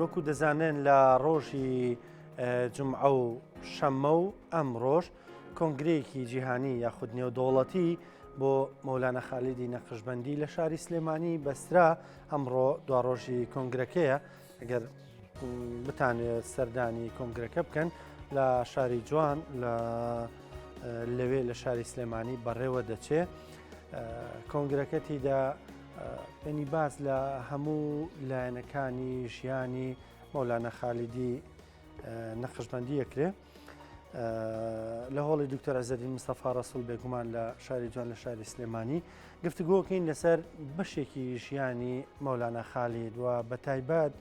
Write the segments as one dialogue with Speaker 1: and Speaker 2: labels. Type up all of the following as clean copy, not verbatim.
Speaker 1: وەکو دەزانن لە ڕۆژی جومعە و شەممە و ئەمڕۆژ کۆنگرەیەکی جیهانی یاخود نێودەوڵەتی بۆ مەولانا خالیدی نەقشبەندی لە شاری سلێمانی بەسترا ئەمڕۆ دواڕۆژی کۆنگرەکەیە ئەگەر بتانێت سەردانی کۆنگرەکە بکەن لە شاری جوان لە لەوێ لە شاری سلێمانی بەڕێوە دەچێ کۆنگرەکە تیدا ینی باس لە هەموو لایەنەکانی ژیانی مەولانا خالیدی نەقشبەندی ئەکرێ لە هۆڵی دکتۆر عزەدین مستەفا ڕەسوڵ بێگومان لە شاری جوان لە شاری سلێمانی گفتگۆکەین لەسەر بەشێکی ژیانی مەولانا خالید و بە تایبەت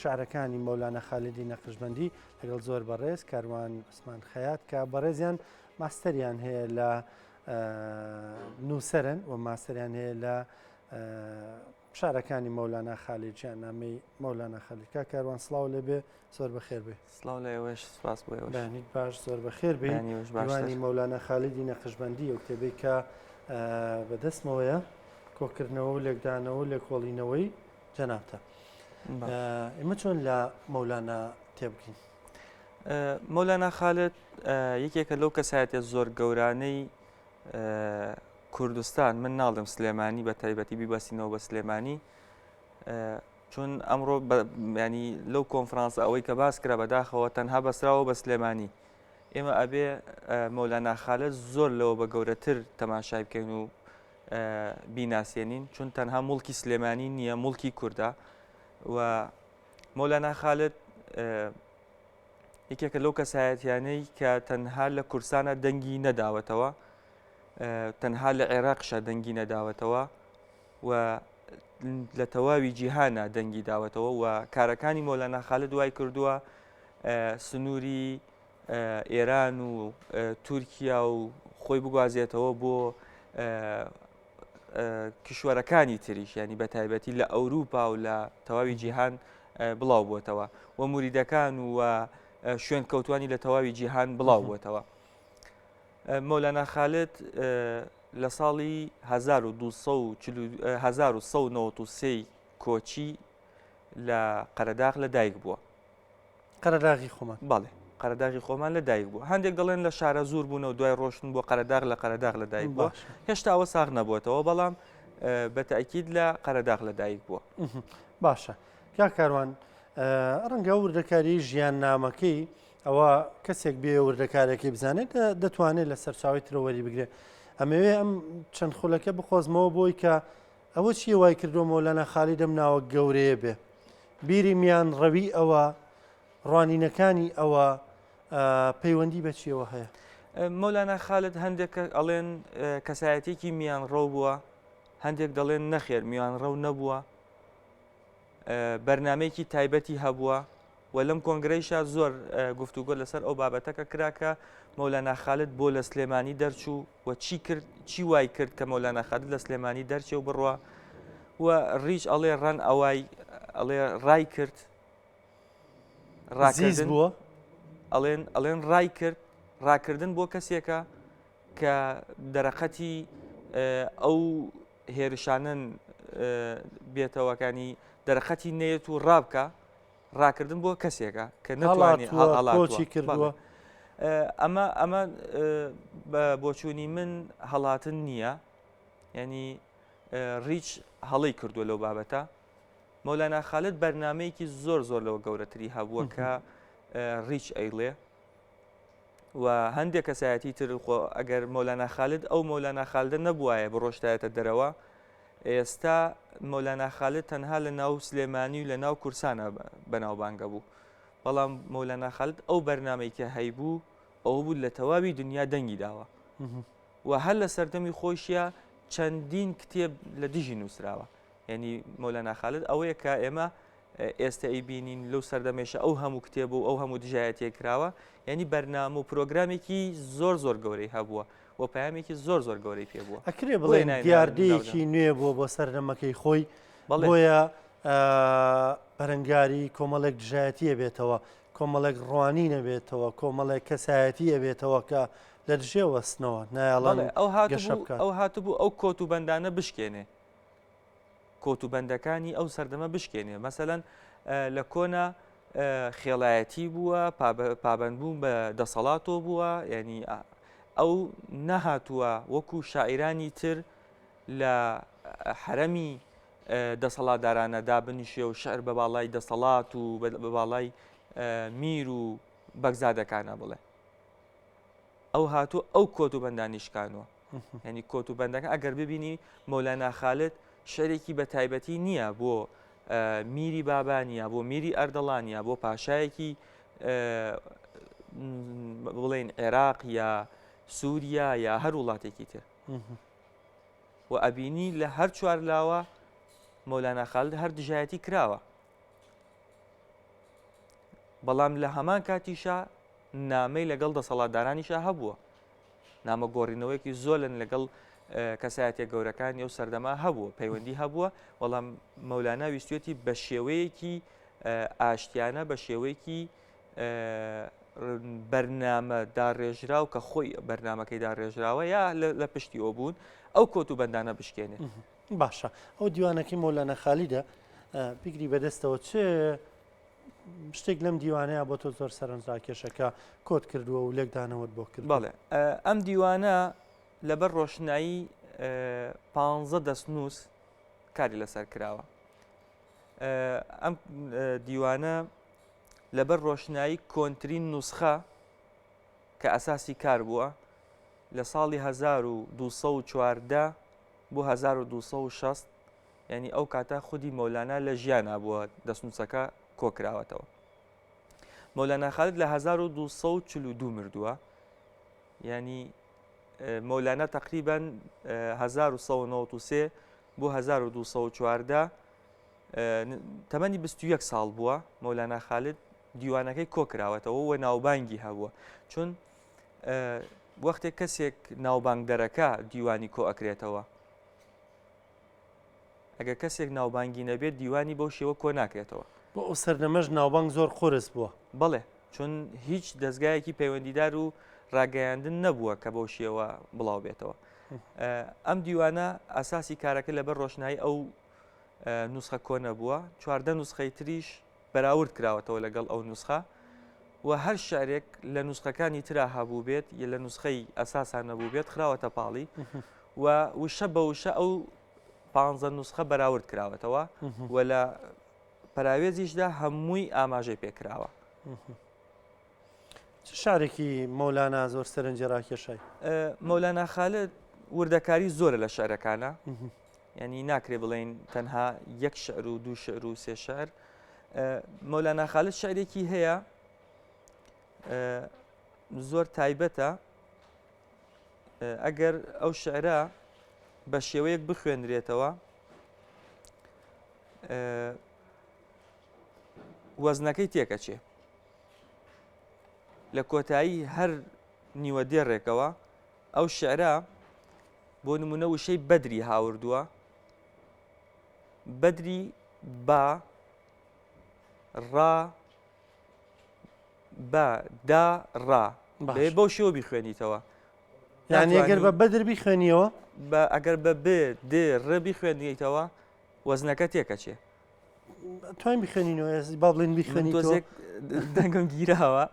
Speaker 1: شعرەکانی مەولانا خالیدی نەقشبەندی لەگەڵ زۆر بەڕێز کاروان عوسمان خەیات کە بەڕێزیان ماستەریان هەیە لە نووسەرن و ماستەریان هەیە لە شارەکانی مەولانا خالید ژیاننامەی مەولانا خالید کاک کاروان سڵاو لێبێ زۆر بەخێر بێ.
Speaker 2: سڵاو لە ئێوەش سپاس بۆ ئێوەش.
Speaker 1: بەیانیت باش زۆر بەخێر بێی.
Speaker 2: بەیانی ئێوەش باشتر.
Speaker 1: دیوانی مەولانا خالیدی نەقشبەندی ئەو کتێبەی کە بەدەستمەوەیە کۆکردنەوە و لێکدانەوە و لێکۆڵینەوەی جەنابتە. ئێمە چۆن لە مەولانا تێبگەین؟
Speaker 2: مەولانا خالد یەکێکە لەو کەسایەتیە زۆر گەورانەی کوردستان من ناڵێم سلێمانی بە تایبەتی بیبەستینەوە بە سلێمانی چون ئەمڕۆ ینی لەو کۆنفرانسە ئەوەی کە باس کرا بەداخەوە تەنها بەسراوە بە سلێمانی ئێمە ئەبێ مەولانا خالد زۆر لەوە بە گەورەتر تەماشای بکەین و بیناسیێنین چون تەنها مڵکی سلێمانی نییە مڵکی کوردە و مەولانا خالد یەکێکە لەو کەسایەتیانەی کە تەنها لە کورسانە دەنگی نەداوەتەوە تەنها لە عێراقشە دەنگی نەداوەتەوە و لە تەواوی جیهانە دەنگی داوەتەوە و کارەکانی مۆلانا خالد وای کردووە سنووری ئێران و تورکیا و خۆی بگوازێتەوە بۆ کیشوەرەکانی تریش ینی بە تایبەتی لە ئەوروپا و لە تەواوی جیهان بڵاو بووتەوە و موریدەکان و شوێن کەوتانی لە تەواوی جیهان بڵاو بووتەوە. مەولانا خالد لە ساڵی 1993 کۆچی لە قەرەداغ لە دایک بووە.
Speaker 1: قەرەداغی خۆمان
Speaker 2: بەڵێ قەرەداغی خۆمان لە دایک بوو هەندێک دەڵێن لە شارە زۆر بوونەوە دوای ڕۆشتن بۆ قەرەداغ لە قەرەداغ لە دایک بووە هێشتا ئەوە ساغ نەبووەتەوە بەڵام بە تاکید لە قەرەداغ لە دایک بووە
Speaker 1: باشە کاک کاروان ڕەنگە وردەکاری ژیان نامەکەی ئەوە کەسێک بێ وردەکارێکی بزانێت دەتوانێت لە سەرچاوی ترەوەری بگرێت ئەمەوێ ئەم چەند خولەکە بخۆزمەوە بۆی کە ئەوە چیە وای کردووە مەولانا خالید ئەم ناوە گەورەیە بێ؟ بیری میان ڕەوی ئەوە، ڕوانینەکانی ئەوە پەیوەندی بە چیەوە هەیە؟
Speaker 2: مەولانا خالد هەندێک ئەڵێن کەسایەتێکی میان ڕەو بووە، هەندێک دەڵێن نەخێر میان ڕەو نەبووە، بەرنمەیەکی تایبەتی هەبووە و لەم کۆنگرەیشا زۆر گفتوگۆ لەسەر ئەو بابەتەکە کرا کە مەولانا خالد بۆ لە سلێمانی دەرچوو و چی کرد چی وای کرد کە مەولانا خالد لە سلێمانی دەرچێ و بڕوا و ڕیچ ئەڵێ ڕەن ئەوای ئەڵێ ڕای کرد
Speaker 1: ڕاکردن بووە
Speaker 2: ئەڵێن ئەڵێن ڕای کرد ڕاکردن بۆ کەسێکە کە دەرەقەتی ئەو هێرشانن بێتەوەکانی دەرەقەتی نەیەت و ڕابکە ڕاکردن بۆ کەسێکە کە نەتوانێت
Speaker 1: هەڵاتووە کردووە
Speaker 2: ئەمە ئەمە بە بۆچوونی من هەڵاتن نییە ینی ڕیچ هەڵی کردووە لەو بابەتە مەولانا خالد بەرنمەیەکی زۆر زۆر لەوە گەورەتری هەبووە کە ڕیچ ئەیڵێ و هەندێک کەسایەتی تر خۆ ئەگەر مەولانا خالد ئەو مەولانا خالدە نەبوایە بڕۆشتایەتە دەرەوە ئێستا مەولانا خالد تەنها لە ناو سلێمانی و لە ناو کورسانە بەناوبانگە بوو بەڵام مەولانا خالد ئەو بەرنامەی کە هەیبوو ئەوە بوو لە تەواوی دنیا دەنگی داوە و هەر لە سەردەمی خۆشیە چەندین کتێب لە دژی نووسراوە یعنی مەولانا خالد ئەوەیە کە ئێمە ئێستە ئەیبینین لەو سەردەمێشە ئەو هەموو کتێب و ئەو هەموو دژایەتیە کراوە یعنی بەرنامە و پرۆگرامێکی زۆر زۆر گەورەی هەبووە و پەیامێکی زۆر زۆر گەورەی پێ بووە.
Speaker 1: ئەکرێ بڵێین دیاردەیەکی نوێ بووە بۆ سەردەمەکەی خۆی بۆیە بەرەنگاری کۆمەڵێک دژایەتی ئەبێتەوە کۆمەڵێک ڕوانین ئەبێتەوە کۆمەڵێک کەسایەتی ئەبێتەوە کە لە دژێ وەستنەوە نایەڵن گەشە بکات.
Speaker 2: ئەو هاتبوو ئەو کۆت و بەندانە بشکێنێ کۆت و بەندەکانی ئەو سەردەمە بشکێنێ مەسەلەن. لە کۆنا خێڵایەتی بووە، پابەندبوون بە دەسەڵاتەوە بووە، یانی ئەو نەهاتووە وەکو شاعیرانی تر لە حەرەمی دەسەڵاتدارانە دابنیشێ و شعر بە باڵای دەسەڵات و بە باڵای میر و بەگزادەکانە بڵێ. ئەو هاتوو ئەو کۆت و بەندانی شکانوە. یعنی کۆت و بەندەکە ئەگەر ببینی مەولانا خالد شعرێکی بە تایبەتی نییە بۆ میری بابانە بۆ میری ئەردەڵانە بۆ پاشایەکی بڵێن عێراق یا سووریا یا هەر وڵاتێکی تر و ئەبینی لە هەر چوار لاوە مەولانا خالد هەر دژایەتی کراوە بەڵام لە هەمان کاتیشا نامەی لەگەڵ دەسەڵاتدارانیشا هەبووە نامە گۆڕینەوەیەکی زۆرن لەگەڵ کەسایەتیە گەورەکانی ئەو سەردەما هەبووە پەیوەندی هەبووە بەڵام مەولانا ویستێتی بە شێوەیەکی ئاشتیانە بە شێوەیەکی بەرنامە داڕێژراو کە خۆی بەرنمەکەی داڕێژراوە یا لە پشتی ئەو بوون ئەو کۆت و بەندانە بشکێنێ
Speaker 1: باشە ئەو دیوانەکەی مۆلانە خالیدە بگری بەدەستەوە چ شتێک لەم دیوانەیە بۆ تۆ زۆر سەرنجڕاکێشە کە کۆت کردووە و لێکدانەوەت بۆ کرد
Speaker 2: بەڵێ ئەم دیوانە لەبەر ڕۆشنایی پ دەستنووس کاری لەسەر کراوە ئەم دیوانە لەبەر ڕۆشنایی کۆنترین نوسخە کە ئەساسی کار بووە لە ساڵی 1214 بۆ 1260 یانی ئەو کاتە خودی مەولانا لە ژیانا بووە دەستنووسەکە کۆکراوەتەوە. مەولانا خالد لە 1242 مردووە یانی مەولانا تقریبا 1193 بۆ 1214 تەمەنی 21 ساڵ بووە مەولانا خالد دیوانەکەی کۆکراوەتەوە و ناوبانگی هەبووە چون وەختێک کەسێک ناوبانگ دەرەکە دیوانی کۆ ئەکرێتەوە ئەگەر کەسێک ناوبانگی نەبێت دیوانی بەو شێوە کۆ ناکرێتەوە.
Speaker 1: بۆ ئەو سەردەمەش ناوبانگ زۆر قورس بووە.
Speaker 2: بەڵێ، چون هیچ دەزگایەکی پەیوەندیدار و ڕاگەیاندن نەبووە کە بەو شێوە بڵاو بێتەوە. ئەم دیوانە ئەساسی کارەکە لەبەر ڕۆشنایی ئەو نوسخە کۆنە بووە، 14 نوسخەی تریش بەراورد کراوەتەوە لەگەڵ ئەو نوسخە و هەر شعرێک لە نوسخەکانی ترا هەبووبێت یە لە نوسخەی ئەساسا نەبووبێت خراوەتە پاڵی و وشە بە وشە ئەو پ نوسخە بەراورد کراوەتەوە و لە پەراوێزیشدا هەمووی ئاماژەی پێکراوە.
Speaker 1: چ شارێکی مەولانا زۆر سەرنجی ڕاکێشای؟
Speaker 2: مەولانا خالد وردەکاری زۆرە لە شعرەکانە ینی ناکرێ بڵێین تەنها یەک شعر و دوو شعر و سێ شعر مەولانا خالد شعرێکی هەیە زۆر تایبەتە ئەگەر ئەو شعرە بە شێوەیەک بخوێنرێتەوە وەزنەکەی تێکەچێ لە کۆتایی هەر نیوە دێڕێکەوە ئەو شعرە بۆ نمونە وشەی بەدری هاوردووە بەدری با ڕا بە دا ڕا بێ بەو شێوە بیخوێنیتەوە
Speaker 1: یعنی ئەگەر بە بەدر بیخوێنیەوە
Speaker 2: بە ئەگەر بە ب د ڕ بیخوێنیتەوە وەزنەکە تێکەچێ
Speaker 1: توانین بخوێنینەوە با بڵێن بیخوێنی
Speaker 2: تۆزێک دەنگم گیراوە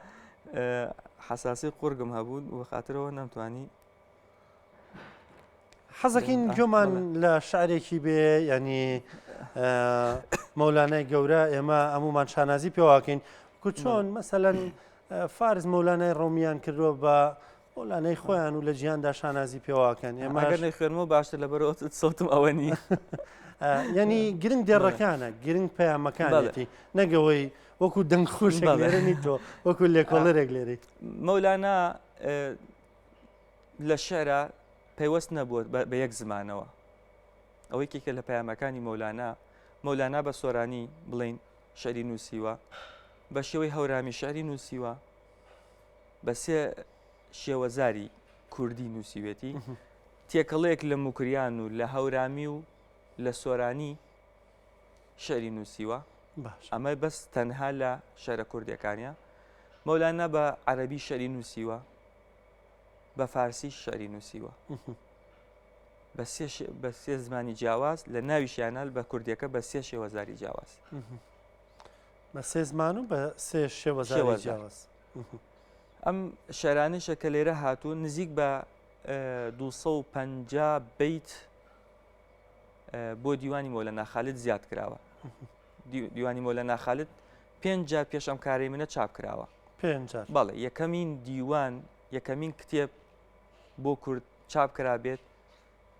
Speaker 2: حساسی قورگم هەبوو و خاترەوە نەمتوانی
Speaker 1: حەزەکەین گوێمان لە شعرێکی بێ ینی مەولانای گەورە ئێمە هەمومان شانازی پێواکەین کو چۆن مەسەەن فارس مەولانای ڕۆمیان کردووە بە مەولانای خۆیان و لە جیهاندا شانازی پێواکەن
Speaker 2: ئێمە ئەگەر نەیخوێنمەوە باشتر لەبەرەوە سەوتم ئەوە نییە.
Speaker 1: ینی گرنگ دێڕەکانە گرنگ پەیامەکانێتی نەگەوەی وەکو دەنگ خۆش لێرە نی تۆ وەکو لێکۆڵەرێک لێرەی.
Speaker 2: مەولانا لە شعرا پەیوەست نەبووە بە یەک زمانەوە ئەوەی کێکە لە پەیامەکانی مەولانا مەولانا بە سۆرانی بڵین شعری نووسیوە بە شێوەی هەورامی شعری نووسیوە بە سێ شێوەزاری کوردی نووسیوێتی تێکەڵەیەک لە موکریان و لە هەورامی و لە سۆرانی شعری نووسیوە ئەمە بەس تەنها لە شعرە کوردیەکانە مەولانا بە عەربی شعری نووسیوە بە فارسی شعری نووسیوە بە سێ زمانی جیاواز لە ناویشیانە بە کوردیەکە بە سێ شێوەزاری جیاواز.
Speaker 1: بە سێ زمان و بە سێ شێوەزاری جیاواز.
Speaker 2: ئەم شعرانەیشە کە لێرە هاتوون نزیک بە 250 بیت بۆ دیوانی مۆلەنا خالد زیاد کراوە. دیوانی مۆلەنا خالد پێنج جار پێش ئەم کارەی منە چاپ کراوە.
Speaker 1: پێنج جار.
Speaker 2: بەڵێ یەکەمین دیوان یەکەمین کتێب بۆ کورد چاپ کرابێت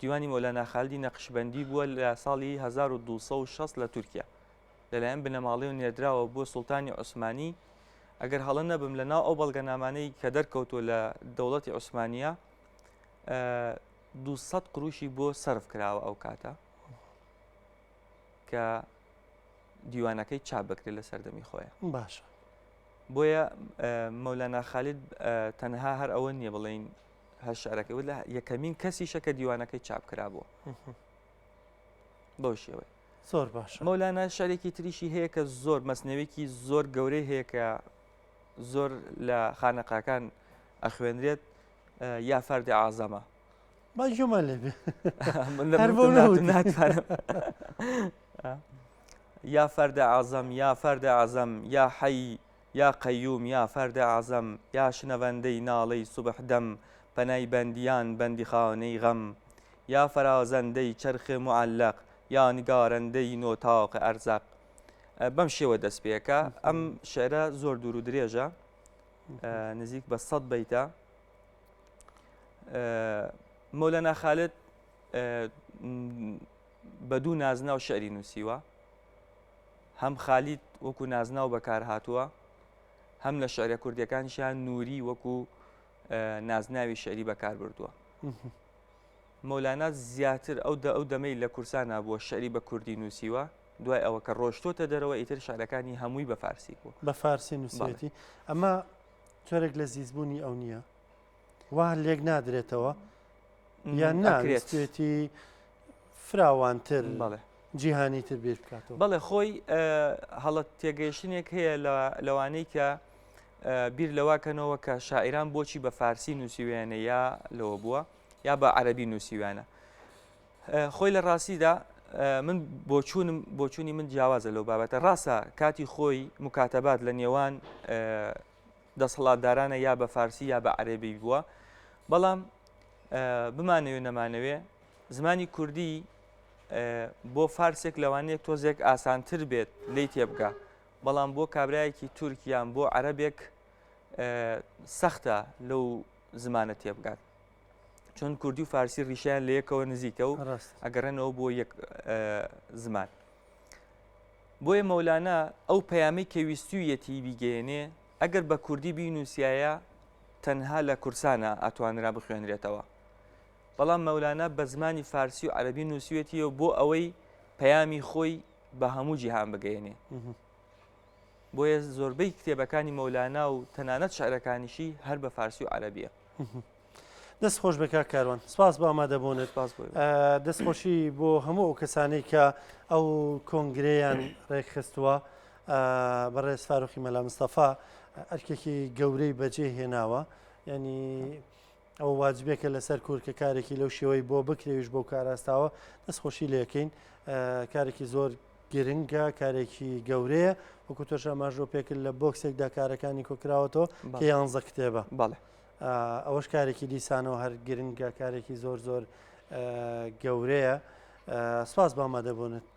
Speaker 2: دیوانی مۆلانا خالدی نەقشبەندی بووە لە ساڵی 1260 لە تورکیا لەلایەن بنەماڵەی و نێردراوە بۆ سوڵتانی عوسمانی ئەگەر هەڵە نەبم لە ناو ئەو بەڵگەنامانەی کە دەرکەوتووە لە دەوڵەتی عوسمانیە 200 قروشی بۆ سەرف کراوە ئەو کاتە کە دیوانەکەی چاپ بکرێت لە سەردەمی خۆیان
Speaker 1: باشە
Speaker 2: بۆیە مەولانا خالید تەنها هەر ئەوە نییە بڵین هەر شعرەکەی لە یەکەمین کەسیشە کە دیوانەکەی چاپ کرابووە بەو شێوەیە
Speaker 1: زۆر باشە
Speaker 2: مەولانا شعرێکی تریشی هەیە کە زۆر مەسنەوێکی زۆر گەورەی هەیە کە زۆر لە خانەقاکان ئەخوێنرێت یا فەردی ئازەمە
Speaker 1: با گوێمان لێ بێ
Speaker 2: هەر بۆ ناتوانم یا فرد اعظم یا فرد اعظم یا حی یا قیوم یا فرد اعظم یا شنوندەی ناڵەی صبح دەم پەنای بەندیان بەندیخانەی غەم یا فرازندەی چرخ معلق یا نگارندەی نوتاق ارزق بەم شێوە دەست پێکە ئەم شعرە زۆر دوور و درێژە نزیک بە سەد بەیتە مۆلەنا خالد بە دوو نازناو شعری نووسیوە هەم خالید وەکو نازناو بەکار هاتووە هەم لە شعرە کوردیەکانیشیان نووری وەکو نازناوی شعری بەکار بردووە. مەولانا زیاتر ئەو دە ئەو دەمەی لە کورسانا بووە شعری بە کوردی نووسیوە دوای ئەوە کە ڕۆشتۆتە دەرەوە ئیتر شعرەکانی هەمووی بە فارسی بووە.
Speaker 1: بە فارسی نووسیوێتی ئەمە جۆرێک لە زیزبوونی ئەو نییە وا لێک نادرێتەوە یان ناویستێتی فراوانتر
Speaker 2: بەڵێ
Speaker 1: جیهانی تر بیر بکاتەوە.
Speaker 2: بەڵێ خۆی هەڵە تێگەیشتنێک هەیە لەوانەی کە بیر لەوە کەنەوە کە شاعیران بۆچی بە فارسی نووسیویانە یا لەوە بووە یا بە عەربی نووسیویانە خۆی لە ڕاستیدا من بۆچوونم بۆچوونی من جیاوازە لەو بابەتە ڕاستە کاتی خۆی مکاتەبات لە نێوان دەسەڵاتدارانە یا بە فارسی یا بە عەرەبی بووە بەڵام بمانەوێ نەمانەوێ زمانی کوردی بۆ فارسێک لەوانەیە تۆزێک ئاسانتر بێت لی تێبگا بەڵام بۆ کابرایەکی تورکیان بۆ عەرەبێک سەختە لەو زمانە تێبگات چون کوردی و فارسی ڕیشیان لە یەکەوە نزیکە و ئەگەڕێنەوە بۆ یەک زمان. بۆیە مەولانا ئەو پەیامەی کە ویستوویەتی بیگەیەنێ ئەگەر بە کوردی بینووسیایە تەنها لە کورسانا ئەتوانرا بخوێنرێتەوە بەڵام مەولانا بە زمانی فارسی و عەرەبی نووسیوێتی و بۆ ئەوەی پەیامی خۆی بە هەموو جیهان بگەیەنێ بۆیە زۆربەی کتێبەکانی مەولانا و تەنانەت شعرەکانیشی هەر بە فارسی و عەرەبیە.
Speaker 1: دەست خۆش بێ کاک کاروان سپاس بۆ ئامادەبوونت
Speaker 2: سپاس بۆ
Speaker 1: دەستخۆشی بۆ هەموو ئەو کەسانەی کە ئەو کۆنگرەیان ڕێکخستووە بەڕێز فاروخی مەلا مستەفا ئەرکێکی گەورەی بەجێ هێناوە ینی ئەو واجبێکە لەسەر کورد کە کارێکی لەو شێوەی بۆ بکرێویش بۆ کاراستاوە دەستخۆشی لەکەین کارێکی زۆر گرنگە کارێکی گەورەیە وەکو تۆش ئاماژۆ پێکرد لە بۆکسێکدا کارەکانی کۆکراوەتەوە کە یانزە کتێبە
Speaker 2: بەڵێ
Speaker 1: ئەوەش کارێکی دیسانەوە هەر گرنگە کارێکی زۆر زۆر گەورەیە سپاس بۆ ئامادەبوونت.